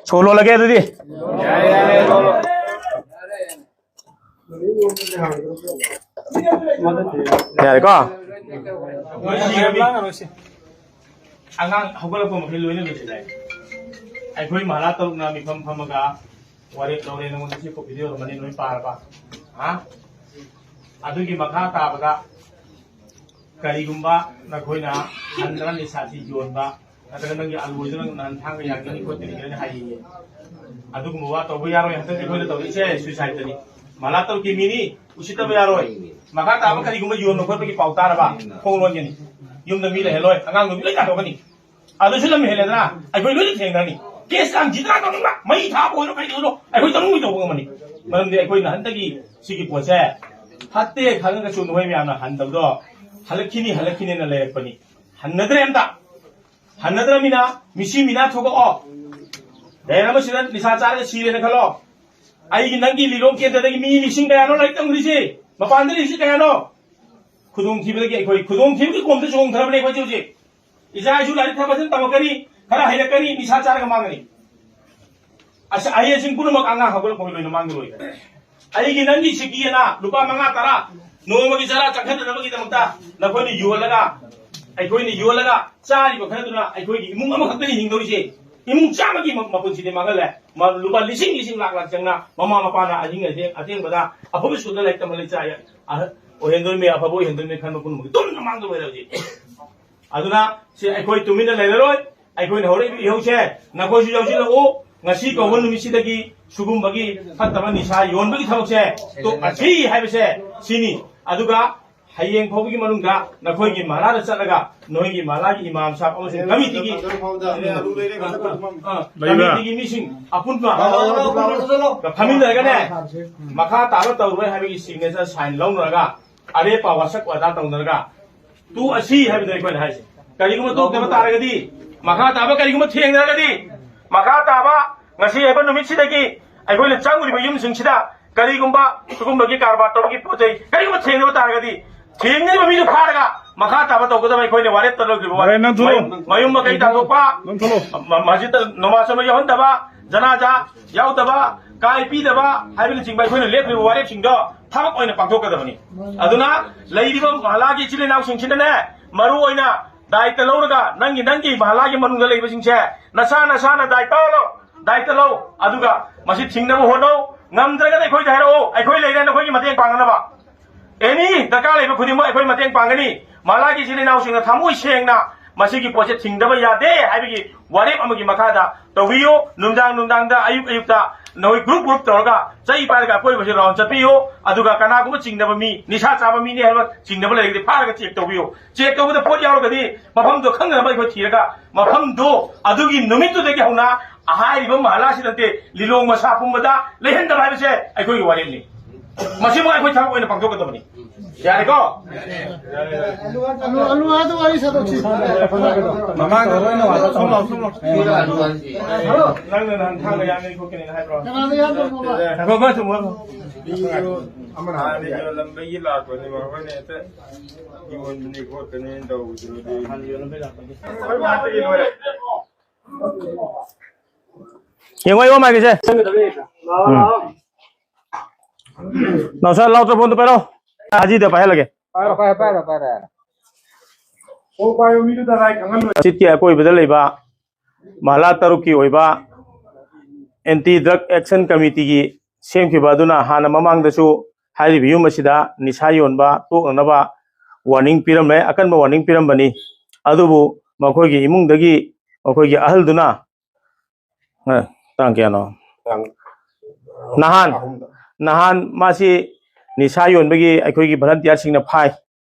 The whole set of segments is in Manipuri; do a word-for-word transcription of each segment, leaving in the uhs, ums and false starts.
ꯁꯣ ꯂꯣꯜꯂꯒꯦ ꯑꯗꯨꯗꯤ꯫ ꯌꯥꯔꯦꯀꯣ? ꯑꯉꯥꯡ ꯍꯧꯒꯠꯂꯛꯄ ꯃꯈꯩ ꯂꯣꯏꯅ ꯂꯣꯏꯁꯤꯜꯂꯦ꯫ ꯑꯩꯈꯣꯏ ꯃꯍꯥꯔꯥ ꯇꯔꯨꯛꯅ ꯃꯤꯐꯝ ꯐꯝꯃꯒ ꯋꯥꯔꯦꯞ ꯂꯧꯔꯦ꯫ ꯅꯉꯣꯟꯗ ꯁꯤ ꯀꯣꯄꯤꯗ ꯌꯧꯔꯝꯃꯅꯤ, ꯂꯣꯏ ꯄꯥꯔꯕ? ꯍꯥ? ꯑꯗꯨꯒꯤ ꯃꯈꯥ ꯇꯥꯕꯗ ꯀꯔꯤꯒꯨꯝꯕ ꯅꯈꯣꯏꯅ ꯍꯟꯗꯅ ꯅꯤꯁꯥꯁꯤ ꯌꯣꯟꯕ ꯅꯠꯇ꯭ꯔꯒ ꯅꯪꯒꯤ ꯑꯂꯨꯗꯨ ꯅꯪ ꯅꯍꯥꯟ ꯊꯥꯡꯒ ꯌꯥꯟꯒꯅꯤ ꯈꯣꯠꯀꯅꯤ ꯀꯥꯏꯅ ꯍꯥꯏꯌꯦ꯫ ꯑꯗꯨꯒꯨꯝꯕ ꯋꯥ ꯇꯧꯕ ꯌꯥꯔꯣꯏ꯫ ꯍꯟꯗꯛ ꯑꯩꯈꯣꯏꯅ ꯇꯧꯔꯤꯁꯦ ꯁꯨꯏꯁꯥꯏꯠꯇꯅꯤ꯫ ꯃꯍꯥꯔꯥ ꯇꯔꯨꯛꯀꯤ ꯃꯤꯅꯤ, ꯎꯁꯤꯠꯇꯕ ꯌꯥꯔꯣꯏ꯫ ꯃꯈꯥ ꯇꯥꯕ ꯀꯔꯤꯒꯨꯝꯕ ꯌꯣꯟꯕ ꯈꯣꯠꯄꯒꯤ ꯄꯥꯎ ꯇꯥꯔꯕ ꯈꯣꯡ ꯂꯣꯟꯒꯅꯤ꯫ ꯌꯨꯝꯗ ꯃꯤ ꯂꯩꯍꯜꯂꯣꯏ, ꯑꯉꯥꯡ ꯅꯨꯄꯤ ꯂꯣꯏ ꯇꯥꯟꯊꯣꯛꯀꯅꯤ꯫ ꯑꯗꯨꯁꯨ ꯂꯝ ꯍꯦꯜꯂꯦꯗꯅ ꯑꯩꯈꯣꯏ ꯂꯣꯏꯅ ꯊꯦꯡꯅꯔꯅꯤ꯫ ꯀꯦꯁ ꯌꯥꯝ ꯊꯤꯗꯅ ꯇꯧꯅꯤꯡꯕ, ꯃꯩ ꯊꯥꯕ ꯑꯣꯏꯔꯣ ꯀꯩꯗ ꯑꯣꯏꯔꯣ ꯑꯩꯈꯣꯏ ꯇꯧꯅꯤꯡꯕ ꯇꯧꯕ ꯉꯝꯃꯅꯤ꯫ ꯃꯔꯝꯗꯤ ꯑꯩꯈꯣꯏꯅ ꯍꯟꯗꯛꯀꯤ ꯁꯤꯒꯤ ꯄꯣꯠꯁꯦ ꯐꯠꯇꯦ ꯈꯪꯉꯒꯁꯨ ꯅꯈꯣꯏ ꯃꯌꯥꯝꯅ ꯍꯟꯗꯕꯗꯣ ꯍꯜꯂꯛꯈꯤꯅꯤ ꯍꯜꯂꯛꯈꯤꯅꯤꯅ ꯂꯩꯔꯛꯄꯅꯤ꯫ ꯍꯟꯅꯗ꯭ꯔꯦ ꯑꯝꯇ꯫ ꯍꯟꯅꯗ꯭ꯔꯃꯤꯅ ꯃꯤꯁꯤ ꯃꯤꯅꯥ ꯊꯣꯛꯂꯛꯑꯣ꯫ ꯂꯩꯔꯝꯕꯁꯤꯗ ꯅꯤꯁꯥ ꯆꯥꯔꯒ ꯁꯤꯔꯦꯅ ꯈꯜꯂꯣ꯫ ꯑꯩꯒꯤ ꯅꯪꯒꯤ ꯂꯤꯂꯣꯡ ꯀꯦꯟꯗ꯭ꯔꯗꯒꯤ ꯃꯤ ꯂꯤꯁꯤꯡ ꯀꯌꯥꯅꯣ ꯂꯥꯏꯔꯤꯛ ꯇꯝꯈ꯭ꯔꯤꯁꯤ? ꯃꯄꯥꯟꯗ ꯂꯩꯔꯤꯁꯤ ꯀꯌꯥꯅꯣ? ꯈꯨꯗꯣꯡꯊꯤꯕꯗꯒꯤ ꯑꯩꯈꯣꯏ ꯈꯨꯗꯣꯡꯊꯤꯕꯒꯤ ꯀꯣꯝꯗ ꯆꯣꯡꯊꯔꯕꯅꯦ ꯑꯩꯈꯣꯏꯁꯦ ꯍꯧꯖꯤꯛ꯫ ꯏꯆꯥ ꯏꯁꯨ ꯂꯥꯏꯔꯤꯛ ꯐꯖꯅ ꯇꯝꯃꯛꯀꯅꯤ, ꯈꯔ ꯍꯩꯔꯛꯀꯅꯤ, ꯅꯤꯁꯥ ꯆꯥꯔꯒ ꯃꯥꯡꯒꯅꯤ꯫ ꯑꯁ, ꯑꯍꯩꯁꯤꯡ ꯄꯨꯝꯅꯃꯛ ꯑꯉꯥꯡ ꯍꯧꯒꯠꯂꯛꯄ ꯂꯣꯏꯅ ꯃꯥꯡꯒꯗꯣꯏꯅꯤ꯫ ꯑꯩꯒꯤ ꯅꯪꯒꯤ ꯁꯤꯀꯤ ꯑꯅ ꯂꯨꯄꯥ ꯃꯉꯥ ꯇꯔꯥ ꯅꯣꯡꯃꯒꯤ ꯆꯔꯥ ꯆꯪꯍꯟꯅꯅꯕꯒꯤꯗꯃꯛꯇ ꯅꯈꯣꯏꯅ ꯌꯣꯜꯂꯒ, ꯑꯩꯈꯣꯏꯅ ꯌꯣꯜꯂꯒ ꯆꯥꯔꯤꯕ ꯈꯔꯗꯨꯅ ꯑꯩꯈꯣꯏꯒꯤ ꯏꯃꯨꯡ ꯑꯃꯈꯛꯇꯅꯤ ꯍꯤꯡꯗꯧꯔꯤꯁꯦ꯫ ꯏꯃꯨꯡ ꯆꯥꯝꯃꯒꯤ ꯃ-, ꯃꯄꯨꯟꯁꯤꯗꯤ ꯃꯥꯡꯍꯜꯂꯦ꯫ ꯃ-, ꯂꯨꯄꯥ ꯂꯤꯁꯤꯡ ꯂꯤꯁꯤꯡ ꯂꯥꯛ ꯂꯥꯛ ꯆꯪꯅ ꯃꯃꯥ ꯃꯄꯥꯅ ꯑꯍꯤꯡ ꯑꯊꯦꯡ-, ꯑꯊꯦꯡꯕꯗ ꯑꯐꯕ ꯁ꯭ꯀꯨꯜꯗ ꯂꯥꯏꯔꯤꯛ ꯇꯝꯍꯜꯂꯦ, ꯆꯥ-, ꯑꯍ-, ꯑꯣꯏꯍꯟꯗꯣꯏꯅꯦ, ꯑꯐꯕ ꯑꯣꯏꯍꯟꯗꯣꯏꯅꯦ ꯈꯟꯕ ꯄꯨꯝꯅꯃꯛ ꯑꯗꯨꯝ ꯃꯥꯡꯗ ꯂꯣꯏꯔꯦ ꯍꯧꯖꯤꯛ꯫ ꯑꯗꯨꯅ ꯁꯤ ꯑꯩꯈꯣꯏ ꯇꯨꯃꯤꯟꯅ ꯂꯩꯔꯔꯣꯏ꯫ ꯑꯩꯈꯣꯏꯅ ꯍꯧꯔꯛꯏꯕ ꯏꯍꯧꯁꯦ ꯅꯈꯣꯏꯁꯨ ꯌꯥꯎꯁꯤꯜꯂꯛꯎ꯫ ꯉꯁꯤ ꯀꯧꯕ ꯅꯨꯃꯤꯠꯁꯤꯗꯒꯤ ꯁꯤꯒꯨꯝꯕꯒꯤ ꯐꯠꯇꯕ ꯅꯤꯁꯥ ꯌꯣꯟꯕꯒꯤ ꯊꯕꯛꯁꯦ ꯇꯣꯛꯑꯁꯤ ꯍꯥꯏꯕꯁꯦ ꯁꯤꯅꯤ꯫ ꯑꯗꯨꯒ ꯍꯌꯦꯡ ꯐꯥꯎꯕꯒꯤ ꯃꯅꯨꯡꯗ ꯅꯈꯣꯏꯒꯤ ꯃꯍꯜꯂꯥꯗ ꯆꯠꯂꯒ ꯅꯈꯣꯏꯒꯤ ꯃꯍꯜꯂꯥꯒꯤ ꯏꯃꯥꯝ ꯁꯥꯍꯕ ꯑꯃꯁꯨꯡ ꯀꯃꯤꯇꯤꯒꯤ, ꯑ, ꯂꯩꯕ꯫ ꯀꯃꯤꯇꯤꯒꯤ ꯃꯤꯁꯤꯡ ꯑꯄꯨꯟꯕ ꯐꯝꯃꯤꯟꯅꯔꯒꯅꯦ, ꯃꯈꯥ ꯇꯥꯕ ꯇꯧꯔꯣꯏ ꯍꯥꯏꯕꯒꯤ ꯁꯤꯒꯅꯦꯆꯔ ꯁꯥꯏꯟ ꯂꯧꯅꯔꯒ ꯑꯔꯦꯞꯄ ꯋꯥꯁꯛ ꯋꯥꯗꯥ ꯇꯧꯅꯔꯒ ꯇꯣꯛꯑꯁꯤ ꯍꯥꯏꯕꯗꯨꯅꯤ ꯑꯩꯈꯣꯏꯅ ꯍꯥꯏꯁꯦ꯫ ꯀꯔꯤꯒꯨꯝꯕ ꯇꯣꯛꯇꯕ ꯇꯥꯔꯒꯗꯤ, ꯃꯈꯥ ꯇꯥꯕ ꯀꯔꯤꯒꯨꯝꯕ ꯊꯦꯡꯅꯔꯒꯗꯤ, ꯃꯈꯥ ꯇꯥꯕ ꯉꯁꯤ ꯍꯥꯏꯕ ꯅꯨꯃꯤꯠꯁꯤꯗꯒꯤ ꯑꯩꯈꯣꯏꯅ ꯆꯪꯉꯨꯔꯤꯕ ꯌꯨꯝꯁꯤꯡꯁꯤꯗ ꯀꯔꯤꯒꯨꯝꯕ ꯁꯤꯒꯨꯝꯕꯒꯤ ꯀꯔꯕꯥꯔ ꯇꯧꯕꯒꯤ ꯄꯣꯠ ꯆꯩ ꯀꯔꯤꯒꯨꯝꯕ ꯊꯦꯡꯅꯕ ꯇꯥꯔꯒꯗꯤ, ꯊꯦꯡꯅꯔꯤꯕ ꯃꯤꯗꯨ ꯐꯥꯔꯒ ꯃꯈꯥ ꯇꯥꯕ ꯇꯧꯒꯗꯕ ꯑꯩꯈꯣꯏꯅ ꯋꯥꯔꯦꯞꯇ ꯂꯧꯈꯤꯕ ꯋꯥꯔꯦꯞ꯫ ꯚꯥꯏ, ꯅꯪ ꯊꯣꯛꯂꯛꯑꯣ꯫ ꯃꯌꯨꯝ, ꯃꯌꯨꯝ ꯃꯀꯩ ꯇꯥꯟꯊꯣꯛꯄ, ꯅꯪ ꯊꯣꯛꯂꯛꯑꯣ꯫ ꯃ-, ꯃꯁꯖꯤꯗꯇ ꯅꯃꯥꯖ ꯑꯃ ꯌꯥꯎꯍꯟꯗꯕ, ꯖꯅꯥꯖꯥ ꯌꯥꯎꯗꯕ, ꯀꯥꯏ ꯄꯤꯗꯕ ꯍꯥꯏꯕꯅꯆꯤꯡꯕ ꯑꯩꯈꯣꯏꯅ ꯂꯦꯞꯂꯤꯕ ꯋꯥꯔꯦꯞꯁꯤꯡꯗꯣ ꯊꯕꯛ ꯑꯣꯏꯅ ꯄꯥꯡꯊꯣꯛꯀꯗꯕꯅꯤ꯫ ꯑꯗꯨꯅ ꯂꯩꯔꯤꯕ ꯃꯍꯜꯂꯥꯒꯤ ꯏꯆꯤꯜ ꯏꯅꯥꯎꯁꯤꯡꯁꯤꯅꯅꯦ, ꯃꯔꯨ ꯑꯣꯏꯅ ꯗꯥꯏꯇ ꯂꯧꯔꯒ ꯅꯪꯒꯤ, ꯅꯪꯒꯤ ꯃꯍꯜꯂꯥꯒꯤ ꯃꯅꯨꯡꯗ ꯂꯩꯕꯁꯤꯡꯁꯦ ꯅꯁꯥ ꯅꯁꯥꯅ ꯗꯥꯏꯇ ꯂꯧ, ꯗꯥꯏꯇ ꯂꯧ꯫ ꯑꯗꯨꯒ ꯃꯁꯤ ꯊꯤꯡꯅꯕ ꯍꯣꯠꯅꯧ꯫ ꯉꯝꯗ꯭ꯔꯒꯅ ꯑꯩꯈꯣꯏꯗ ꯍꯥꯏꯔꯛꯑꯣ, ꯑꯩꯈꯣꯏ ꯂꯩꯔꯦ ꯅꯈꯣꯏꯒꯤ ꯃꯇꯦꯡ ꯄꯥꯡꯅꯅꯕ꯫ ꯑꯦꯅꯤ ꯗꯔꯀꯥꯔ ꯂꯩꯕ ꯈꯨꯗꯤꯡꯃꯛ ꯑꯩꯈꯣꯏ ꯃꯇꯦꯡ ꯄꯥꯡꯒꯅꯤ꯫ ꯃꯍꯜꯂꯥꯒꯤ ꯏꯆꯤꯜ ꯏꯅꯥꯎꯁꯤꯡꯅ ꯊꯃꯣꯏ ꯁꯦꯡꯅ ꯃꯁꯤꯒꯤ ꯄꯣꯠꯁꯦ ꯊꯤꯡꯗꯕ ꯌꯥꯗꯦ ꯍꯥꯏꯕꯒꯤ ꯋꯥꯔꯦꯞ ꯑꯃꯒꯤ ꯃꯈꯥꯗ ꯇꯧꯕꯤꯌꯨ꯫ ꯅꯨꯡꯗꯥꯡ ꯅꯨꯡꯗꯥꯡꯗ, ꯑꯌꯨꯛ ꯑꯌꯨꯛꯇ ꯅꯈꯣꯏ ꯒ꯭ꯔꯨꯞ ꯒ꯭ꯔꯨꯞ ꯇꯧꯔꯒ ꯆꯩ ꯄꯥꯏꯔꯒ ꯑꯀꯣꯏꯕꯁꯦ ꯔꯥꯎꯟ ꯆꯠꯄꯤꯌꯨ꯫ ꯑꯗꯨꯒ ꯀꯅꯥꯒꯨꯝꯕ ꯆꯤꯡꯅꯕ ꯃꯤ, ꯅꯤꯁꯥ ꯆꯥꯕ ꯃꯤꯅꯤ ꯍꯥꯏꯕ ꯆꯤꯡꯅꯕ ꯂꯩꯔꯒꯗꯤ ꯐꯥꯔꯒ ꯆꯦꯛ ꯇꯧꯕꯤꯌꯨ꯫ ꯆꯦꯛ ꯇꯧꯕꯗ ꯄꯣꯠ ꯌꯥꯎꯔꯒꯗꯤ ꯃꯐꯝꯗꯣ ꯈꯪꯅꯅꯕ ꯑꯩꯈꯣꯏ ꯊꯤꯔꯒ, ꯃꯐꯝꯗꯣ ꯑꯗꯨꯒꯤ ꯅꯨꯃꯤꯠꯇꯨꯗꯒꯤ ꯍꯧꯅ ꯍꯥꯏꯔꯤꯕ ꯃꯍꯜꯂꯥꯁꯤ ꯅꯠꯇꯦ, ꯂꯤꯂꯣꯡ ꯃꯁꯥ ꯄꯨꯝꯕꯗ ꯂꯩꯍꯟꯗꯕ ꯍꯥꯏꯕꯁꯦ ꯑꯩꯈꯣꯏꯒꯤ ꯋꯥꯔꯦꯞꯅꯤ꯫ ꯃꯁꯤꯃꯛ ꯑꯩꯈꯣꯏ ꯊꯕꯛ ꯑꯣꯏꯅ ꯄꯥꯡꯊꯣꯛꯀꯗꯕꯅꯤ꯫ ꯌꯥꯔꯦꯀꯣ? ꯑꯂꯨ, ꯑꯂꯨ ꯑꯗꯨ ꯋꯥꯔꯤ ꯁꯥꯗꯣꯛꯁꯤ꯫ ꯃꯃꯥꯡꯗ ꯂꯣꯏꯅ ꯋꯥꯗ ꯁꯨꯝ ꯂꯥꯎ, ꯁꯨꯝ ꯂꯥꯎ꯫ ꯅꯪꯅ ꯅꯍꯥꯟ ꯊꯥꯡꯒ ꯌꯥꯟꯒꯅꯤ ꯈꯣꯠꯀꯅꯤꯅ ꯍꯥꯏꯕ꯭ꯔꯣ? ꯀꯅꯥꯗ ꯌꯥꯟꯕꯅꯣꯕ? ꯉꯥꯏꯈꯣ, ꯉꯥꯏꯈꯣ, ꯁꯨꯝ ꯉꯥꯏꯈꯣ꯫ ꯃꯤꯁꯨ ꯍꯥꯟꯅ ꯌꯣꯜꯂꯝꯕꯒꯤ ꯂꯥꯛꯄꯅꯦꯕ, ꯑꯩꯈꯣꯏꯅ ꯍꯦꯛꯇ ꯌꯣꯟꯕꯅꯤ ꯈꯣꯠꯀꯅꯤ ꯇꯧꯕꯗꯨꯗꯤ꯫ ꯌꯦꯡꯉꯣ, ꯌꯦꯡꯉꯣ, ꯃꯥꯒꯤꯁꯦ꯫ ꯎꯝ꯫ ꯅꯥꯎꯁꯥ, ꯂꯥꯎꯇ꯭ꯔ ꯐꯣꯟꯗꯣ ꯄꯥꯏꯔꯣ꯫ ꯑꯖꯤꯗ ꯄꯥꯏꯍꯜꯂꯒꯦ꯫ ꯄꯥꯏꯔꯣ, ꯄꯥꯏꯔꯣ, ꯄꯥꯏꯔꯣ, ꯄꯥꯏꯔꯣ꯫ ꯁꯤꯠꯀꯤ ꯑꯀꯣꯏꯕꯗ ꯂꯩꯕ ꯃꯍꯂꯥ ꯇꯔꯨꯛꯀꯤ ꯑꯣꯏꯕ ꯑꯦꯟꯇꯤ ꯗ꯭ꯔꯒ ꯑꯦꯛꯁꯟ ꯀꯃꯤꯇꯤꯒꯤ ꯁꯦꯝꯈꯤꯕ ꯑꯗꯨꯅ ꯍꯥꯟꯅ ꯃꯃꯥꯡꯗꯁꯨ ꯍꯥꯏꯔꯤꯕ ꯌꯨꯝ ꯑꯁꯤꯗ ꯅꯤꯁꯥ ꯌꯣꯟꯕ ꯇꯣꯛꯅꯅꯕ ꯋꯥꯔꯅꯤꯡ ꯄꯤꯔꯝꯃꯦ, ꯑꯀꯟꯕ ꯋꯥꯔꯅꯤꯡ ꯄꯤꯔꯝꯕꯅꯤ꯫ ꯑꯗꯨꯕꯨ ꯃꯈꯣꯏꯒꯤ ꯏꯃꯨꯡꯗꯒꯤ ꯃꯈꯣꯏꯒꯤ ꯑꯍꯜꯗꯨꯅ, ꯑ, ꯇꯥꯡ ꯀꯌꯥꯅꯣ? ꯇꯥꯡ ꯅꯍꯥꯟ, ꯑꯍꯨꯝꯗ꯫ ꯅꯍꯥꯟ ꯃꯥꯁꯤ ꯅꯤꯁꯥ ꯌꯣꯟꯕꯒꯤ ꯑꯩꯈꯣꯏꯒꯤ ꯚꯂꯟꯇꯤꯌꯥꯔꯁꯤꯡꯅ ꯐꯥꯏ꯫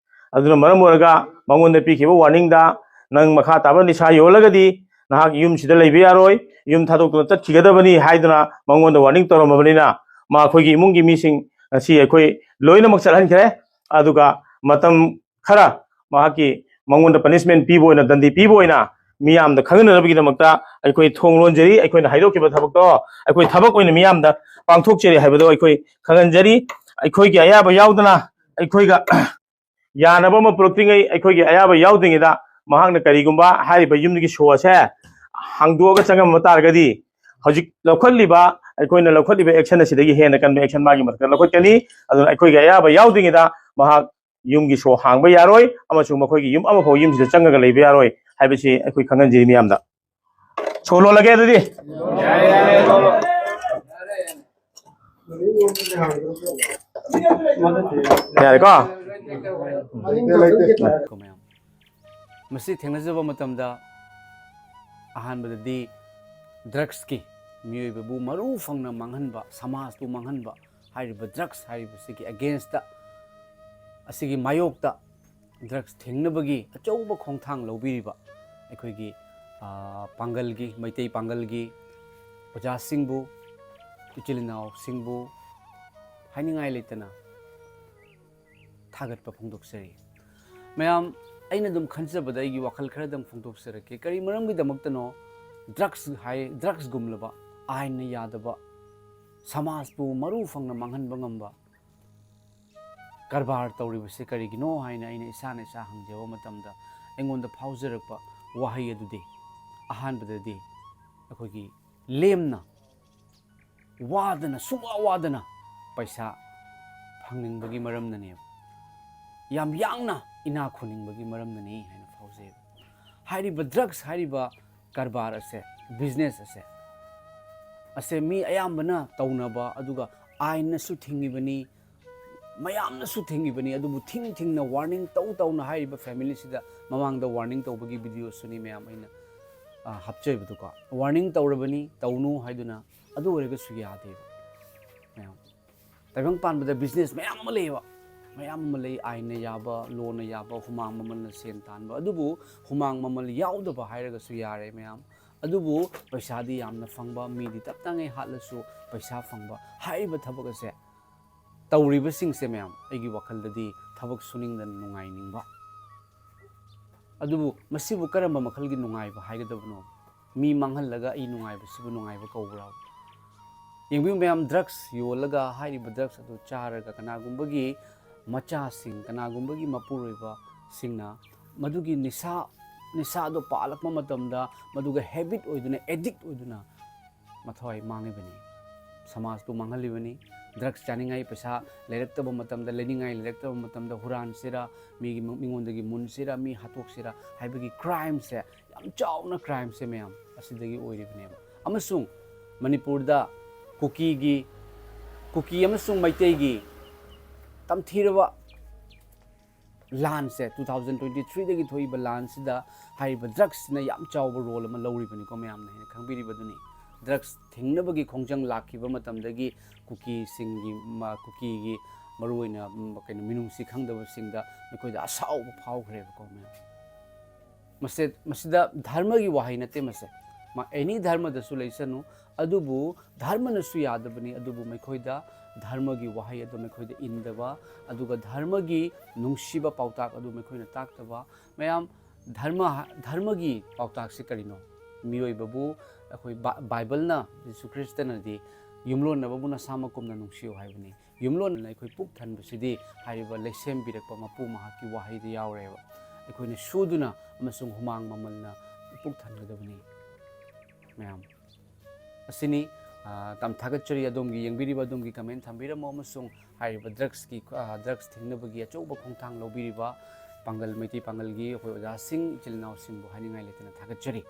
ꯑꯗꯨꯅ ꯃꯔꯝ ꯑꯣꯏꯔꯒ ꯃꯉꯣꯟꯗ ꯄꯤꯈꯤꯕ ꯋꯥꯔꯅꯤꯡꯗ, "ꯅꯪ ꯃꯈꯥ ꯇꯥꯕ ꯅꯤꯁꯥ ꯌꯣꯜꯂꯒꯗꯤ ꯅꯍꯥꯛ ꯌꯨꯝꯁꯤꯗ ꯂꯩꯕ ꯌꯥꯔꯣꯏ, ꯌꯨꯝ ꯊꯥꯗꯣꯛꯇꯨꯅ ꯆꯠꯈꯤꯒꯗꯕꯅꯤ" ꯍꯥꯏꯗꯨꯅ ꯃꯉꯣꯟꯗ ꯋꯥꯔꯅꯤꯡ ꯇꯧꯔꯝꯃꯕꯅꯤꯅ, ꯃꯈꯣꯏꯒꯤ ꯏꯃꯨꯡꯒꯤ ꯃꯤꯁꯤꯡ ꯉꯁꯤ ꯑꯩꯈꯣꯏ ꯂꯣꯏꯅꯃꯛ ꯆꯠꯍꯟꯈ꯭ꯔꯦ꯫ ꯑꯗꯨꯒ ꯃꯇꯝ ꯈꯔ ꯃꯍꯥꯛꯀꯤ ꯃꯉꯣꯟꯗ ꯄꯅꯤꯁꯃꯦꯟ ꯄꯤꯕ ꯑꯣꯏꯅ, ꯗꯟꯗꯤ ꯄꯤꯕ ꯑꯣꯏꯅ ꯃꯤꯌꯥꯝꯗ ꯈꯪꯍꯟꯅꯅꯕꯒꯤꯗꯃꯛꯇ ꯑꯩꯈꯣꯏ ꯊꯣꯡ ꯂꯣꯟꯖꯔꯤ꯫ ꯑꯩꯈꯣꯏꯅ ꯍꯥꯏꯗꯣꯛꯈꯤꯕ ꯊꯕꯛꯇꯣ ꯑꯩꯈꯣꯏ ꯊꯕꯛ ꯑꯣꯏꯅ ꯃꯤꯌꯥꯝꯗ ꯄꯥꯡꯊꯣꯛꯆꯔꯤ ꯍꯥꯏꯕꯗꯣ ꯑꯩꯈꯣꯏ ꯈꯪꯍꯟꯖꯔꯤ꯫ ꯑꯩꯈꯣꯏꯒꯤ ꯑꯌꯥꯕ ꯌꯥꯎꯗꯅ, ꯑꯩꯈꯣꯏꯒ ꯌꯥꯅꯕ ꯑꯃ ꯄꯨꯔꯛꯇ꯭ꯔꯤꯉꯩ, ꯑꯩꯈꯣꯏꯒꯤ ꯑꯌꯥꯕ ꯌꯥꯎꯗ꯭ꯔꯤꯉꯩꯗ ꯃꯍꯥꯛꯅ ꯀꯔꯤꯒꯨꯝꯕ ꯍꯥꯏꯔꯤꯕ ꯌꯨꯝꯗꯨꯒꯤ ꯁꯣ ꯑꯁꯦ ꯍꯥꯡꯗꯣꯛꯑꯒ ꯆꯪꯉꯝꯕ ꯇꯥꯔꯒꯗꯤ, ꯍꯧꯖꯤꯛ ꯂꯧꯈꯠꯂꯤꯕ, ꯑꯩꯈꯣꯏꯅ ꯂꯧꯈꯠꯂꯤꯕ action ꯑꯁꯤꯗꯒꯤ ꯍꯦꯟꯅ ꯀꯟꯕ action ꯃꯥꯒꯤ ꯃꯊꯛꯇ ꯂꯧꯈꯠꯀꯅꯤ꯫ ꯑꯗꯨꯅ ꯑꯩꯈꯣꯏꯒꯤ ꯑꯌꯥꯕ ꯌꯥꯎꯗ꯭ꯔꯤꯉꯩꯗ ꯃꯍꯥꯛ ꯌꯨꯝꯒꯤ ꯁꯣ ꯍꯥꯡꯕ ꯌꯥꯔꯣꯏ, ꯑꯃꯁꯨꯡ ꯃꯈꯣꯏꯒꯤ ꯌꯨꯝ ꯑꯃꯐꯥꯎ ꯌꯨꯝꯁꯤꯗ ꯆꯪꯉꯒ ꯂꯩꯕ ꯌꯥꯔꯣꯏ ꯍꯥꯏꯕꯁꯤ ꯑꯩꯈꯣꯏ ꯈꯪꯍꯟꯖꯔꯤ ꯃꯤꯌꯥꯝꯗ꯫ ꯁꯣ ꯂꯣꯜꯂꯒꯦ ꯑꯗꯨꯗꯤ꯫ ꯌꯥꯔꯦꯀꯣ? ꯃꯌꯥꯝ, ꯃꯁꯤ ꯊꯦꯡꯅꯖꯕ ꯃꯇꯝꯗ ꯑꯍꯥꯟꯕꯗꯗꯤ ꯗ꯭ꯔꯛꯁꯀꯤ, ꯃꯤꯑꯣꯏꯕꯕꯨ ꯃꯔꯨ ꯐꯪꯅ ꯃꯥꯡꯍꯟꯕ, ꯁꯃꯥꯖꯄꯨ ꯃꯥꯡꯍꯟꯕ ꯍꯥꯏꯔꯤꯕ ꯗ꯭ꯔꯛꯁ ꯍꯥꯏꯔꯤꯕꯁꯤꯒꯤ against, ꯑꯁꯤꯒꯤ ꯃꯥꯌꯣꯛꯇ ꯗ꯭ꯔꯛꯁ ꯊꯤꯡꯅꯕꯒꯤ ꯑꯆꯧꯕ ꯈꯣꯡꯊꯥꯡ ꯂꯧꯕꯤꯔꯤꯕ ꯑꯩꯈꯣꯏꯒꯤ, ꯑ, ꯄꯥꯡꯒꯜꯒꯤ, ꯃꯩꯇꯩ ꯄꯥꯡꯒꯜꯒꯤ ꯑꯣꯖꯥꯁꯤꯡꯕꯨ, ꯏꯆꯤꯜ ꯏꯅꯥꯎꯁꯤꯡꯕꯨ ꯍꯥꯏꯅꯤꯡꯉꯥꯏ ꯂꯩꯇꯅ ꯊꯥꯒꯠꯄ ꯐꯣꯡꯗꯣꯛꯆꯔꯤ꯫ ꯃꯌꯥꯝ, ꯑꯩꯅ ꯑꯗꯨꯝ ꯈꯟꯖꯕꯗ ꯑꯩꯒꯤ ꯋꯥꯈꯜ ꯈꯔꯗꯪ ꯐꯣꯡꯗꯣꯛꯆꯔꯛꯀꯦ꯫ ꯀꯔꯤ ꯃꯔꯝꯒꯤꯗꯃꯛꯇꯅꯣ ꯗ꯭ꯔꯛꯁ ꯍꯥꯏ, ꯗ꯭ꯔꯛꯁꯒꯨꯝꯂꯕ ꯑꯥꯏꯟꯅ ꯌꯥꯗꯕ, ꯁꯃꯥꯖꯄꯨ ꯃꯔꯨ ꯐꯪꯅ ꯃꯥꯡꯍꯟꯕ ꯉꯝꯕ ꯀꯔꯕꯥꯔ ꯇꯧꯔꯤꯕꯁꯤ ꯀꯔꯤꯒꯤꯅꯣ ꯍꯥꯏꯅ ꯑꯩꯅ ꯏꯁꯥꯅ ꯏꯁꯥ ꯍꯪꯖꯕ ꯃꯇꯝꯗ ꯑꯩꯉꯣꯟꯗ ꯐꯥꯎꯖꯔꯛꯄ ꯋꯥꯍꯩ ꯑꯗꯨꯗꯤ, ꯑꯍꯥꯟꯕꯗꯗꯤ ꯑꯩꯈꯣꯏꯒꯤ ꯂꯦꯝꯅ ꯋꯥꯗꯅ, ꯁꯨꯡꯋꯥ ꯋꯥꯗꯅ ꯄꯩꯁꯥ ꯐꯪꯅꯤꯡꯕꯒꯤ ꯃꯔꯝꯅꯅꯦꯕ꯫ ꯌꯥꯝ ꯌꯥꯡꯅ ꯏꯅꯥ ꯈꯨꯟꯅꯤꯡꯕꯒꯤ ꯃꯔꯝꯅꯅꯤ ꯍꯥꯏꯅ ꯐꯥꯎꯖꯩꯕ꯫ ꯍꯥꯏꯔꯤꯕ ꯗ꯭ꯔꯛꯁ ꯍꯥꯏꯔꯤꯕ ꯀꯔꯕꯥꯔ ꯑꯁꯦ, ꯕꯤꯖꯤꯅꯦꯁ ꯑꯁꯦ, ꯑꯁꯦ ꯃꯤ ꯑꯌꯥꯝꯕꯅ ꯇꯧꯅꯕ, ꯑꯗꯨꯒ ꯑꯥꯏꯟꯅꯁꯨ ꯊꯤꯡꯉꯤꯕꯅꯤ, ꯃꯌꯥꯝꯅꯁꯨ ꯊꯤꯡꯉꯤꯕꯅꯤ꯫ ꯑꯗꯨꯕꯨ ꯊꯤꯡ ꯊꯤꯡꯅ ꯋꯥꯔꯅꯤꯡ ꯇꯧ ꯇꯧꯅ ꯍꯥꯏꯔꯤꯕ ꯐꯦꯃꯤꯂꯤꯁꯤꯗ ꯃꯃꯥꯡꯗ ꯋꯥꯔꯅꯤꯡ ꯇꯧꯕꯒꯤ ꯚꯤꯗꯤꯑꯣꯁꯨꯅꯤ ꯃꯌꯥꯝ ꯑꯩꯅ, ꯑ, ꯍꯥꯞꯆꯕꯗꯨꯀꯣ꯫ ꯋꯥꯔꯅꯤꯡ ꯇꯧꯔꯕꯅꯤ, ꯇꯧꯅꯨ ꯍꯥꯏꯗꯨꯅ, ꯑꯗꯨ ꯑꯣꯏꯔꯒꯁꯨ ꯌꯥꯗꯦꯕ ꯃꯌꯥꯝ꯫ ꯇꯥꯏꯕꯪ ꯄꯥꯟꯕꯗ ꯕꯤꯖꯤꯅꯦꯁ ꯃꯌꯥꯝ ꯑꯃ ꯂꯩꯌꯦꯕ, ꯃꯌꯥꯝ ꯑꯃ ꯂꯩ, ꯑꯥꯏꯟꯅ ꯌꯥꯕ, ꯂꯣꯅ ꯌꯥꯕ, ꯍꯨꯃꯥꯡ ꯃꯃꯜꯅ ꯁꯦꯟ ꯇꯥꯟꯕ꯫ ꯑꯗꯨꯕꯨ ꯍꯨꯃꯥꯡ ꯃꯃꯜ ꯌꯥꯎꯗꯕ ꯍꯥꯏꯔꯒꯁꯨ ꯌꯥꯔꯦ ꯃꯌꯥꯝ꯫ ꯑꯗꯨꯕꯨ ꯄꯩꯁꯥꯗꯤ ꯌꯥꯝꯅ ꯐꯪꯕ, ꯃꯤꯗꯤ ꯇꯞ ꯇꯥꯉꯩ ꯍꯥꯠꯂꯁꯨ ꯄꯩꯁꯥ ꯐꯪꯕ ꯍꯥꯏꯔꯤꯕ ꯊꯕꯛ ꯑꯁꯦ ꯇꯧꯔꯤꯕꯁꯤꯡꯁꯦ ꯃꯌꯥꯝ, ꯑꯩꯒꯤ ꯋꯥꯈꯜꯗꯗꯤ ꯊꯕꯛ ꯁꯨꯅꯤꯡꯗꯅ ꯅꯨꯡꯉꯥꯏꯅꯤꯡꯕ꯫ ꯑꯗꯨꯕꯨ ꯃꯁꯤꯕꯨ ꯀꯔꯝꯕ ꯃꯈꯜꯒꯤ ꯅꯨꯡꯉꯥꯏꯕ ꯍꯥꯏꯒꯗꯕꯅꯣ? ꯃꯤ ꯃꯥꯡꯍꯜꯂꯒ ꯑꯩ ꯅꯨꯡꯉꯥꯏꯕꯁꯤꯕꯨ ꯅꯨꯡꯉꯥꯏꯕ ꯀꯧꯕ꯭ꯔꯥ? ꯌꯦꯡꯕꯤꯌꯨ ꯃꯌꯥꯝ, ꯗ꯭ꯔꯛꯁ ꯌꯣꯜꯂꯒ, ꯍꯥꯏꯔꯤꯕ ꯗ꯭ꯔꯛꯁ ꯑꯗꯨ ꯆꯥꯔꯒ ꯀꯅꯥꯒꯨꯝꯕꯒꯤ ꯃꯆꯥꯁꯤꯡ, ꯀꯅꯥꯒꯨꯝꯕꯒꯤ ꯃꯄꯨꯔꯣꯏꯕꯁꯤꯡꯅ ꯃꯗꯨꯒꯤ ꯅꯤꯁꯥ, ꯅꯤꯁꯥꯗꯣ ꯄꯥꯜꯂꯛꯄ ꯃꯇꯝꯗ ꯃꯗꯨꯒ ꯍꯦꯕꯤꯠ ꯑꯣꯏꯗꯨꯅ, ꯑꯦꯗꯤꯛ ꯑꯣꯏꯗꯨꯅ, ꯃꯊ꯭ꯋꯥꯏ ꯃꯥꯡꯂꯤꯕꯅꯤ, ꯁꯃꯥꯖꯄꯨ ꯃꯥꯡꯍꯜꯂꯤꯕꯅꯤ꯫ ꯗ꯭ꯔꯒꯁ ꯆꯥꯅꯤꯡꯉꯥꯏ ꯄꯩꯁꯥ ꯂꯩꯔꯛꯇꯕ ꯃꯇꯝꯗ, ꯂꯩꯅꯤꯡꯉꯥꯏ ꯂꯩꯔꯛꯇꯕ ꯃꯇꯝꯗ ꯍꯨꯔꯥꯟꯁꯤꯔꯥ, ꯃꯤꯒꯤ ꯃꯤꯉꯣꯟꯗꯒꯤ ꯃꯨꯟꯁꯤꯔꯥ, ꯃꯤ ꯍꯥꯠꯇꯣꯛꯁꯤꯔꯥ ꯍꯥꯏꯕꯒꯤ ꯀ꯭ꯔꯥꯏꯝꯁꯦ, ꯌꯥꯝ ꯆꯥꯎꯅ ꯀ꯭ꯔꯥꯏꯝꯁꯦ ꯃꯌꯥꯝ ꯑꯁꯤꯗꯒꯤ ꯑꯣꯏꯔꯤꯕꯅꯦꯕ꯫ ꯑꯃꯁꯨꯡ ꯃꯅꯤꯄꯨꯔꯗ ꯀꯨꯀꯤꯒꯤ, ꯀꯨꯀꯤ ꯑꯃꯁꯨꯡ ꯃꯩꯇꯩꯒꯤ ꯇꯝꯊꯤꯔꯕ ꯂꯥꯟꯁꯦ, ꯇꯨ ꯊꯥꯎꯖꯟ ꯇ꯭ꯋꯦꯟꯇꯤ ꯊ꯭ꯔꯤꯗꯒꯤ ꯊꯣꯛꯏꯕ ꯂꯥꯟꯁꯤꯗ ꯍꯥꯏꯔꯤꯕ ꯗ꯭ꯔꯒꯁꯁꯤꯅ ꯌꯥꯝ ꯆꯥꯎꯕ ꯔꯣꯜ ꯑꯃ ꯂꯧꯔꯤꯕꯅꯤꯀꯣ, ꯃꯌꯥꯝꯅ ꯍꯦꯟꯅ ꯈꯪꯕꯤꯔꯤꯕꯗꯨꯅꯤ꯫ ꯗ꯭ꯔꯒꯁ ꯊꯤꯡꯅꯕꯒꯤ ꯈꯣꯡꯖꯪ ꯂꯥꯛꯈꯤꯕ ꯃꯇꯝꯗꯒꯤ ꯀꯨꯀꯤꯁꯤꯡꯒꯤ, ꯃ-, ꯀꯨꯀꯤꯒꯤ ꯃꯔꯨꯑꯣꯏꯅ, ꯃ-, ꯀꯩꯅꯣ, ꯃꯤꯅꯨꯡꯁꯤ ꯈꯪꯗꯕꯁꯤꯡꯗ ꯃꯈꯣꯏꯗ ꯑꯁꯥꯎꯕ ꯐꯥꯎꯈ꯭ꯔꯦꯕꯀꯣ, ꯃꯌꯥꯝ꯫ ꯃꯁꯦ, ꯃꯁꯤꯗ ꯙꯔꯃꯒꯤ ꯋꯥꯍꯩ ꯅꯠꯇꯦ ꯃꯁꯦ꯫ ꯃꯥ ꯑꯦꯅꯤ ꯙꯔꯃꯗꯁꯨ ꯂꯩꯁꯅꯨ, ꯑꯗꯨꯕꯨ ꯙꯔꯃꯅꯁꯨ ꯌꯥꯗꯕꯅꯤ, ꯑꯗꯨꯕꯨ ꯃꯈꯣꯏꯗ ꯙꯔꯃꯒꯤ ꯋꯥꯍꯩ ꯑꯗꯨ ꯃꯈꯣꯏꯗ ꯏꯟꯗꯕ, ꯑꯗꯨꯒ ꯙꯔꯃꯒꯤ ꯅꯨꯡꯁꯤꯕ ꯄꯥꯎꯇꯥꯛ ꯑꯗꯨ ꯃꯈꯣꯏꯅ ꯇꯥꯛꯇꯕ꯫ ꯃꯌꯥꯝ, ꯙꯔꯃ, ꯙꯔꯃꯒꯤ ꯄꯥꯎꯇꯥꯛꯁꯤ ꯀꯔꯤꯅꯣ? ꯃꯤꯑꯣꯏꯕꯕꯨ ꯑꯩꯈꯣꯏ ꯕꯥ-, ꯕꯥꯏꯕꯜꯅ, ꯖꯤꯁꯨ ꯈ꯭ꯔꯤꯁꯇꯅꯗꯤ ꯌꯨꯝꯂꯣꯟꯅꯕꯕꯨ ꯅꯁꯥꯃꯛꯀꯨꯝꯅ ꯅꯨꯡꯁꯤꯌꯨ ꯍꯥꯏꯕꯅꯤ꯫ ꯌꯨꯝꯂꯣꯟꯅ ꯑꯩꯈꯣꯏ ꯄꯨꯛ ꯊꯟꯕꯁꯤꯗꯤ ꯍꯥꯏꯔꯤꯕ ꯂꯩꯁꯦꯝꯕꯤꯔꯛꯄ ꯃꯄꯨ ꯃꯍꯥꯛꯀꯤ ꯋꯥꯍꯩꯗ ꯌꯥꯎꯔꯦꯕ꯫ ꯑꯩꯈꯣꯏꯅ ꯁꯨꯗꯨꯅ ꯑꯃꯁꯨꯡ ꯍꯨꯃꯥꯡ ꯃꯃꯜꯅ ꯄꯨꯛ ꯊꯟꯒꯗꯕꯅꯤ꯫ ꯃꯌꯥꯝ ꯑꯁꯤꯅꯤ꯫ ꯑ, ꯌꯥꯝ ꯊꯥꯒꯠꯆꯔꯤ ꯑꯗꯣꯝꯒꯤ ꯌꯦꯡꯕꯤꯔꯤꯕ, ꯑꯗꯣꯝꯒꯤ ꯀꯃꯦꯟ ꯊꯝꯕꯤꯔꯝꯃꯣ, ꯑꯃꯁꯨꯡ ꯍꯥꯏꯔꯤꯕ ꯗ꯭ꯔꯒꯁꯀꯤ, ꯑ, ꯗ꯭ꯔꯒꯁ ꯊꯤꯡꯅꯕꯒꯤ ꯑꯆꯧꯕ ꯈꯣꯡꯊꯥꯡ ꯂꯧꯕꯤꯔꯤꯕ ꯄꯥꯡꯒꯜ, ꯃꯩꯇꯩ ꯄꯥꯡꯒꯜꯒꯤ ꯑꯩꯈꯣꯏ ꯑꯣꯖꯥꯁꯤꯡ, ꯏꯆꯤꯜ ꯏꯅꯥꯎꯁꯤꯡꯕꯨ ꯍꯥꯏꯅꯤꯡꯉꯥꯏ ꯂꯩꯇꯅ ꯊꯥꯒꯠꯆꯔꯤ꯫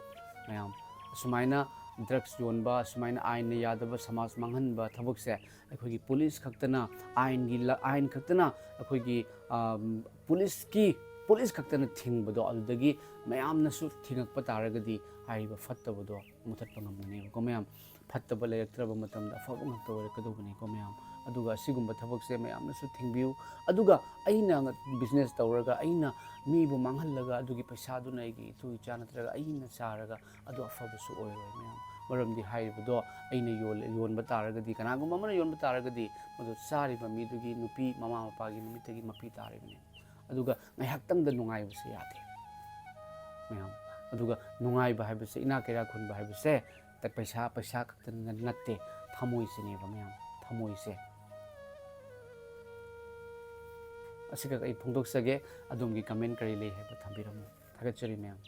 ꯃꯌꯥꯝ ꯑꯁꯨꯃꯥꯏꯅ ꯗ꯭ꯔꯒꯁ ꯌꯣꯟꯕ, ꯑꯁꯨꯃꯥꯏꯅ ꯑꯥꯏꯟꯅ ꯌꯥꯗꯕ, ꯁꯃꯥꯖ ꯃꯥꯡꯍꯟꯕ ꯊꯕꯛꯁꯦ ꯑꯩꯈꯣꯏꯒꯤ ꯄꯨꯂꯤꯁ ꯈꯛꯇꯅ, ꯑꯥꯏꯟꯒꯤ ꯂ-, ꯑꯥꯏꯟ ꯈꯛꯇꯅ, ꯑꯩꯈꯣꯏꯒꯤ, ꯑꯝ, ꯄꯨꯂꯤꯁꯀꯤ, ꯄꯨꯂꯤꯁ ꯈꯛꯇꯅ ꯊꯤꯡꯕꯗꯣ, ꯑꯗꯨꯗꯒꯤ ꯃꯌꯥꯝꯅꯁꯨ ꯊꯤꯡꯉꯛꯄ ꯇꯥꯔꯒꯗꯤ ꯍꯥꯏꯔꯤꯕ ꯐꯠꯇꯕꯗꯣ ꯃꯨꯊꯠꯄ ꯉꯝꯒꯅꯦꯕꯀꯣ, ꯃꯌꯥꯝ꯫ ꯐꯠꯇꯕ ꯂꯩꯔꯛꯇ꯭ꯔꯕ ꯃꯇꯝꯗ ꯑꯐꯕ ꯉꯥꯛꯇ ꯑꯣꯏꯔꯛꯀꯗꯧꯕꯅꯤꯀꯣ, ꯃꯌꯥꯝ꯫ ꯑꯗꯨꯒ ꯑꯁꯤꯒꯨꯝꯕ ꯊꯕꯛꯁꯦ ꯃꯌꯥꯝꯅꯁꯨ ꯊꯤꯡꯕꯤꯌꯨ꯫ ꯑꯗꯨꯒ ꯑꯩꯅ ꯉ-, ꯕꯤꯖꯤꯅꯦꯁ ꯇꯧꯔꯒ, ꯑꯩꯅ ꯃꯤꯕꯨ ꯃꯥꯡꯍꯜꯂꯒ, ꯑꯗꯨꯒꯤ ꯄꯩꯁꯥꯗꯨꯅ ꯑꯩꯒꯤ ꯏꯇꯨ ꯏꯆꯥ ꯅꯠꯇ꯭ꯔꯒ ꯑꯩꯅ ꯆꯥꯔꯒ, ꯑꯗꯨ ꯑꯐꯕꯁꯨ ꯑꯣꯏꯔꯣꯏ, ꯃꯌꯥꯝ꯫ ꯃꯔꯝꯗꯤ ꯍꯥꯏꯔꯤꯕꯗꯣ ꯑꯩꯅ ꯌꯣꯜ-, ꯌꯣꯟꯕ ꯇꯥꯔꯒꯗꯤ, ꯀꯅꯥꯒꯨꯝꯕ ꯑꯃꯅ ꯌꯣꯟꯕ ꯇꯥꯔꯒꯗꯤ, ꯃꯗꯨ ꯆꯥꯔꯤꯕ ꯃꯤꯗꯨꯒꯤ ꯅꯨꯄꯤ, ꯃꯃꯥ ꯃꯄꯥꯒꯤ ꯃꯃꯤꯠꯇꯒꯤ ꯃꯄꯤ ꯇꯥꯔꯤꯕꯅꯤ꯫ ꯑꯗꯨꯒ ꯉꯥꯏꯍꯥꯛꯇꯪꯗ ꯅꯨꯡꯉꯥꯏꯕꯁꯦ ꯌꯥꯗꯦ, ꯃꯌꯥꯝ꯫ ꯑꯗꯨꯒ ꯅꯨꯡꯉꯥꯏꯕ ꯍꯥꯏꯕꯁꯦ, ꯏꯅꯥꯛ ꯀꯩꯔꯥꯛ ꯈꯨꯟꯕ ꯍꯥꯏꯕꯁꯦ ꯄꯩꯁꯥ, ꯄꯩꯁꯥ ꯈꯛꯇꯅ ꯅꯠꯇꯦ, ꯊꯃꯣꯏꯁꯤꯅꯦꯕ, ꯃꯌꯥꯝ, ꯊꯃꯣꯏꯁꯦ꯫ ꯑꯁꯤꯈꯛ ꯑꯩ ꯐꯣꯡꯗꯣꯛꯆꯒꯦ꯫ ꯑꯗꯣꯝꯒꯤ ꯀꯃꯦꯟ ꯀꯔꯤ ꯂꯩ ꯍꯥꯏꯕ ꯊꯝꯕꯤꯔꯝꯃꯨ꯫ ꯊꯥꯒꯠꯆꯔꯤ, ꯃꯌꯥꯝ꯫